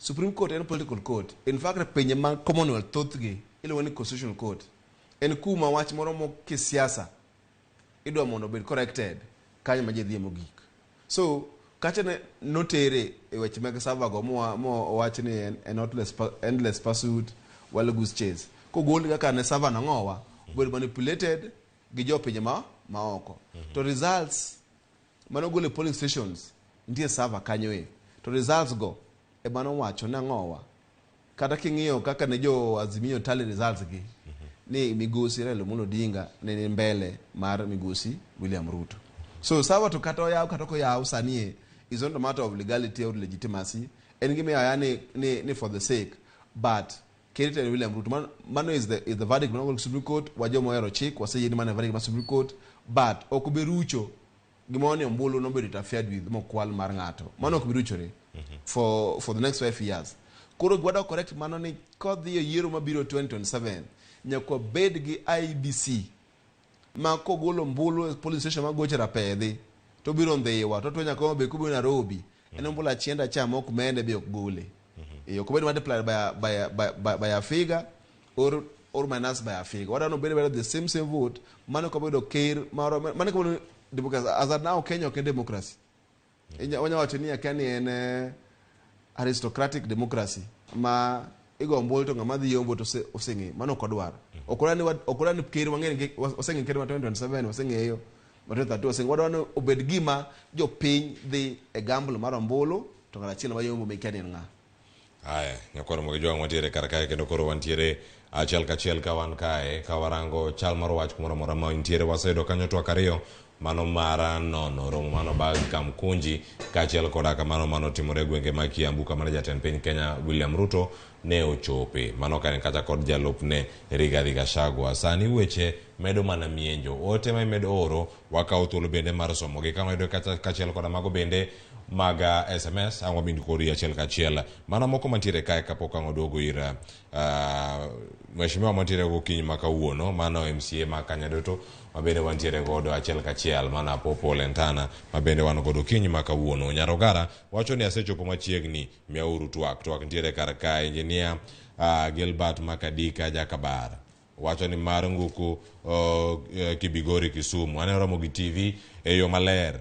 Supreme Court en political court. In fact, pinje mag Commonwealth thothgi iluongo ni constitutional court. En kuma wach moro mo kisiasa idwa mondo obed corrected kanyo ma ji dhiye mogik. So kacha ne notere e weche mag server go mowach ni en endless pursuit, wild goose chase. Kogol kaka ne server no ng'owa, obedo manipulated gi jopinje ma maoko. To results manogol e polling stations nitie server kanyo e. To results go ema nowacho ni ang'owa. Kata king'iyo kaka ne jo Azimio tally results gi, ni migosi Raila Amolo Odinga ne ni mbele mar migosi William Ruto. So server to kata oyaw kata ok oyaw sani e is not a matter of legality or legitimacy. En gima iyawo ni for the sake, but ker en William Ruto. Mano is the verdict manogol Supreme Court. Wa joma ohero chik waseyie ni mano e verdict mar Supreme Court, but ok obi rucho gimoro ni ombulu nobedo interfered with mokwal mar ng'ato. Mano ok bi ruchore for the next 5 years. Koro gwadwa correct mano ni kodhi e yiero mabiro 2027 nyaka wabed gi IEBC ma kogolo ombulu e polling station magoche rapedhi to biro ndhiwa to twenya koma be kobiro Nairobi en ombulu achienda cha ma ok mende be ok gole. Ok obed multiplied by a figure or minus by a figure. Wadwa ni obed bedo the same same vote. Mano kobedo ker moro mano kobedo democracy. As at now Kenya ok en democracy. Wanya wacho ni akia ni en aristocratic democracy ma igo ombulu to ng'ama dhi yombo to oseng'eyo. Mano ok odwar. Ok odwar ni ker wang'eyo ni waseng'eyo ker ma 2027 waseng'eyo ma 2032 waseng'eyo. Wadwaro ni obed gima jopiny dhi e gamble mar ombulu to ng'at achiel ma yombo mikia ni en ng'a. Aya, nyakwar Mogi Jwang' wantiere kar kae kendo koro wantiere achiel kachiel ka wan kae ka warango chal mar wach kumoro amora ma intiere. Waseyudo kanyo twak ariyo mano mar nono romo mano bag Kamkunji kaachiel koda kamano manotimore e gwenge mag Kiambu kama ne jatend piny Kenya William Ruto ne ochope. Mano ka en kata kod jalupne Rigathi Gachagua. Sani weche medo mana mienjo. Ote ma imedo oro wakawo thuolo bende mar somogi ka wayudo kata kaachiel koda mago bende mag SMS ang' wabin kodi achiel kachiel. Mana moko mantiere kae kapok ang' oduogo ir mheshimiwa mantiere gokinyi ma kawuono mano MCA ma Kanyadoto ma bende wantiere godo achiel kachiel mana Popo Lentana ma bende wan godo okinyi ma kawuono. Nyarogara wacho ni asechopo machiegni miyauru twak. Twak nitiere kar kae. Engineer Gilbert Makadika Jakabar wacho ni mar Nguku Kibigori Kisumu. Aneno Ramogi TV e yo maler.